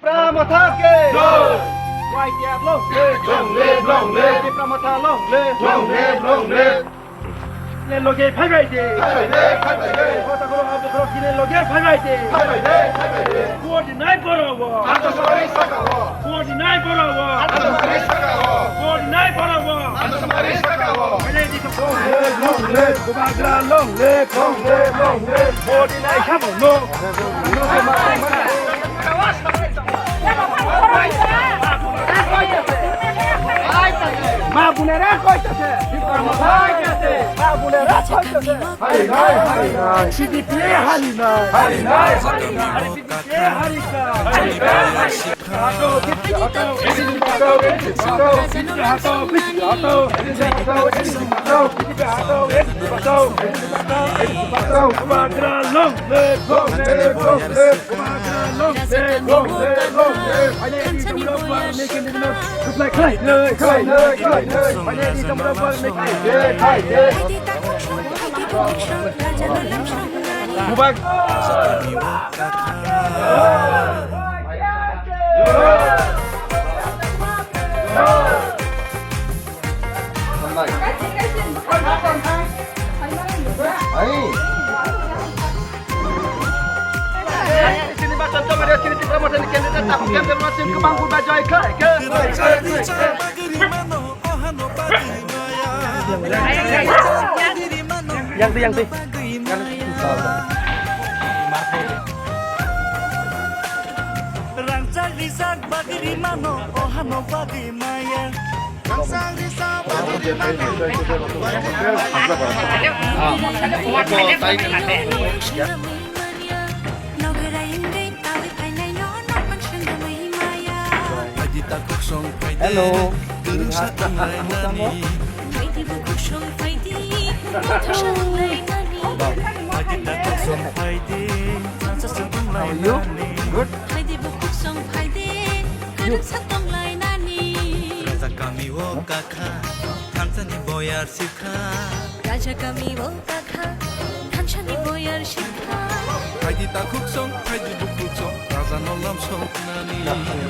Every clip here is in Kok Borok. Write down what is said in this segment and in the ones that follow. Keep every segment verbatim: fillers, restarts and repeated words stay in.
Tipra Motha ke! Jai! Y T F long live! Long live, long live! Tipra Motha long live! Long live, long live! Ne loge phai bai de! Phai bai de, phai bai de! Kota koro abo koro kine loge phai bai de! Phai bai de, phai bai de! Vote nai boro wo! Anto sari saka wo! Vote nai boro wo! Anto sari saka wo! Vote nai boro wo! Anto sari saka wo! Long live, long live! Bubagra long live! Long live, long live! Vote nai khamo no! Ma bunera koitase. Ma bunera koitase. Hari nai, hari nai. C D P hari nai. Hari nai, hari nai. C D P hari ka. Hari nai. Bubagra long live, long live, long live. Chini ba chonto mare chini Tipra Motha ni candidate takhuk kemde ma chini kwbang buba joy khlai khe. Yang di, yang di. Rangchak rijak bagwi mano, o hano bagwi maya. Hello. How are you? Good. Raja kami o kakha, thansani boyar sikha. Raja kami o kakha, thansani boyar sikha. Phaidi takhuk song, phaidi bukhuk song, raja no lam song nani.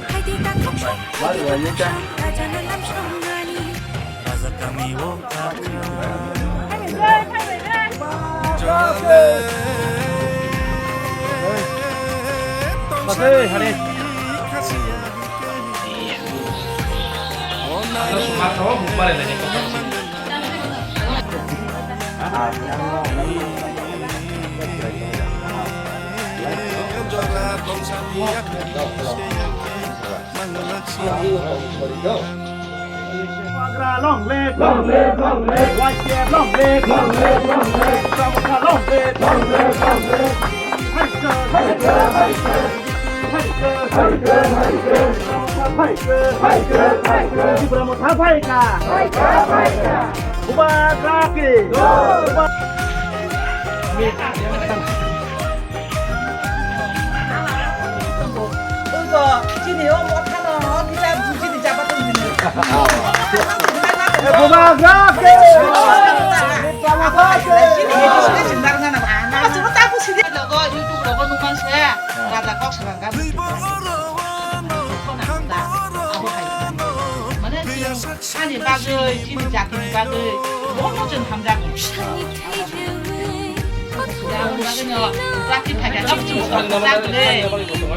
Phaidi takhuk song, phaidi bukhuk song, raja no lam song nani. Raja kami o kakha. Jale. Hare, hare. Bubagra long live, long live, long live. Y T F long live, long live, long live. Tipra Motha long live, long live, long live. Hai khe, hai khe, hai khe. Hai khe, hai khe, hai khe. Tipra Motha phaikha. Bubagra ki. Oi go, chini o mothano kita chini jaba tong dini. Bubagra ki. Chini education darna na bana. Chuma tapu sidi. Logo YouTube logo numan se. Raja kok salang ka. Abo hai. Mane Ani bagwi, chini jatini bagwi, bono chwng hamjago. Ani bagwino, rakhi phaikha, chwng hamjago le. Chwng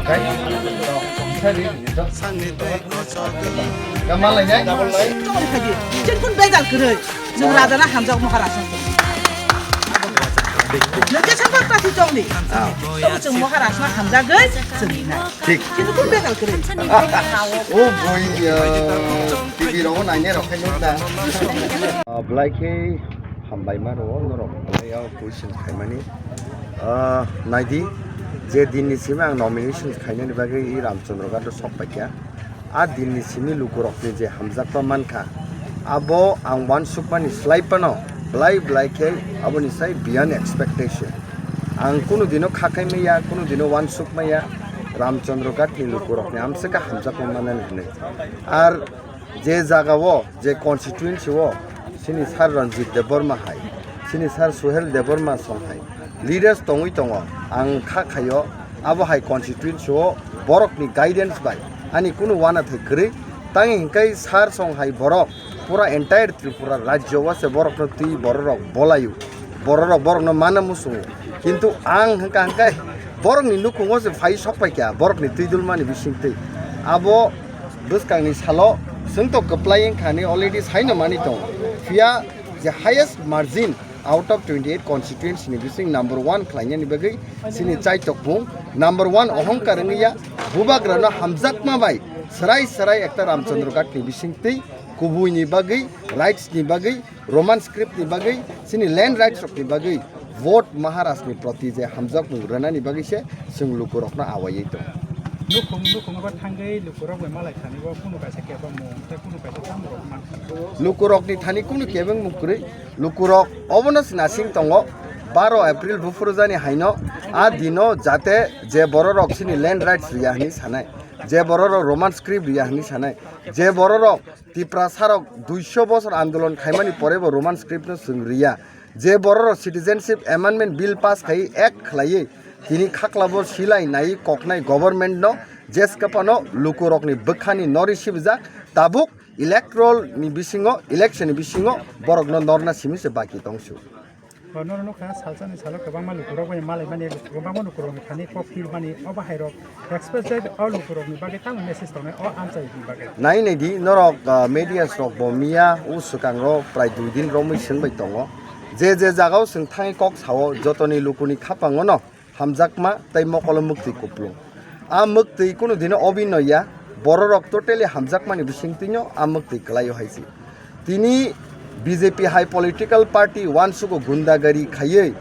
phaidi, chwng kun bejal kwrwi, chwng rajana hamjak Maharajno. Nwng khe sampha kwrwi chongdi. Tamo chwng Maharajno hamjagwi chwng rinai. Thik. Kintu kun bejal kwrwi. O boi, uh, T V rogo nainai rok khe nuk da. Uh, belai khe hambai ma rwo norok belai o question khaimani. Uh, naidi, je din ni simi ang nomination khainani bagwi i Ramchandra Ghat o sok paikha. A din ni simi lukurokni je hamjakma mankha, abo ang uansukmani slai phano belai belai khe aboni sai beyond expectation. Ang kunu dino kha khai maya, kunu dino uansuk maya, Ramchandra Ghat ni lukurokni amswkha hamjakma manani hwnwi. Ar je jaga o, je constituency o, chini Sir Ranjit Debbarma hai, chini Sir Suhel Debbarma song hai leaders tongwi tongo, ang kha khaio Abo hai constituency o borokni guidance bai ani kunu uanathai kwrwi. Tang hinkhe sir song hai borok pura entire Tripura rajyo o se borokno twi bororok bolaio, bororok borokno mana muchungo. Kintu ang hwnkha hwnkhe borokni nukhungo se phai sok paikha borokni twi dulmani bisingtwi. Abo bwskangni salo chwng to kwplai wngkha ni already saino mani tongo. Phiya je highest margin out of twenty eight constituency ni bising number one khlainani bagwi chini chaitokmung number one ohongkar wngya. Bubagrano hamjakma bai srai srai ekta Ramchandra Ghat ni bisingtwi kubuini bagwi, rights ni bagwi, Roman script ni bagwi, chini land rights rok ni bagwi vote Maharaj ni proti je hamjakmung rwnani bagwi se chwng lukurokno awaiwi tongo. Nukhung nukhung bo thangwi lukurok bai malai thani bo kunu kaisa kebengmung tei kunu kaisa chamung rok mankha. Lukurokni thani kunu kebengmung kwrwi. Lukurok obono se nasing tongo, baro April buphuru jani haino a dino jate je bororok chini land rights riya hwnwi sanai, je bororok Roman script riya hwnwi sanai, je bororok Tiprasarok duiso bosor andolon khaimani porebo Roman script no chwng riya, je bororok Citizenship Amendment Bill pass khai act khlaiwi tini khaklabo silai naiwi koknai government no jeskapano lukurokni bwkhani nori sibijak tabuk electoral ni bisingo, election ni bisingo borokno norna simi se baki tongsu. Bo norok nukha, salsani salo kwbangma lukurok bai malaimani, kwbangma lukurokni thani kok philmani, obo hairok expected o lukurokni bagwi tamo message tongnai o amchaini bagwi. Nai nai di norok, ah, medias rok bo miya o swkango prai dui din romwi swngbai tongo. Je je jagao chwng thangwi kok sao, jotoni lukuni khapangono hamjakma tei mokolo mwktwi kuplung. A mwktwi kunu dino obino ya, bororok totally hamjakmani bisingtwino a mwktwi kwlaio hai se. Tini B J P hai political party uansugo gundagari khaiwi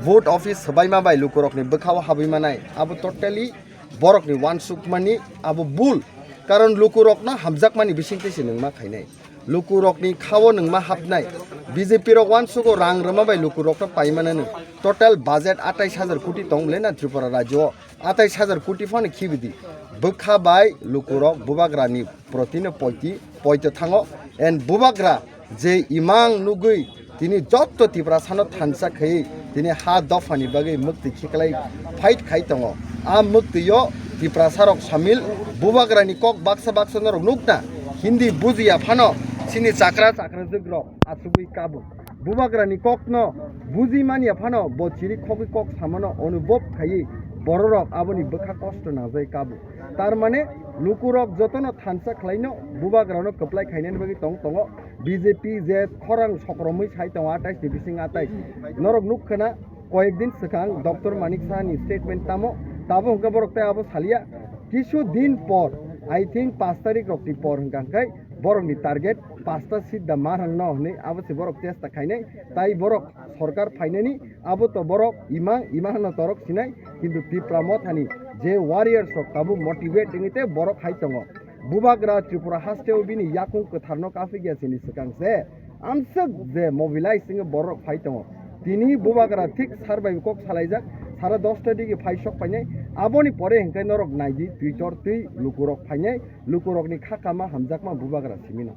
vote office swbaima bai lukurokni bwkhao habwi manai, abo totally borokni uansukmani abo bul. Karon lukurokno hamjakmani bisingtwi se nwngma khainai. Lukurokni khao nwngma hapnai. B J P rok uansugo rang rwma bai lukurokno paimanani. Total budget atais hajar koti tong le na Tripura rajyo o. Atais hajar koti phano khibidi. Bwkha bai lukurok bubagrani protino poiti, poito thango. And bubagra je imang nugwi tini jotto Tiprasano thansa khaiwi tini ha dophani bagwi mwktwi khiklai fight khai tongo. A mwktwio Tiprasarok samil, bubagrani kok baksa baksa norok nukna, Hindi bujiya phano chini chakra chakrajwkrok achugwi kabo. Bubagrani kokno buji manya phano bo chiri khogwi kok samano onubhob khaiwi bororok aboni bwkha kosto nangjai kabo. Tar mane lukurok jotono thansa khlaino bubagrano kwplai khainani bagwi tong tongo. B J P je khorang sokromwi sai tongo atais ni bising atais. Norok nuk khna koyek din swkang Doctor Manik Saha ni statement tamo, tabo hwnkhe borok tei abo salia. Kisu din por, I think paanch tarik rok ni por hwnkha hwnkhe borok ni target pasta seat da mar hwng no hwnwi abo se borok chesta khainai. Tai borok sorkar phainani abo to borok imang, imang no torok sinai, kintu Tipra Mothani je warriors rok tabuk motivate wngwi tei borok hai tongo. Bubagra Tripura hasteo bini yakung kwtharno kaphikya sini swkang se amswk je mobilize wngwi borok phai tongo. Tini bubagra thik sar bai kok salaijak, sara dosta digi phai sok painai, aboni pore hwnkhe norok naidi Twitter twi lukurok phainai, lukurokni kha kama hamjakma bubagra simino.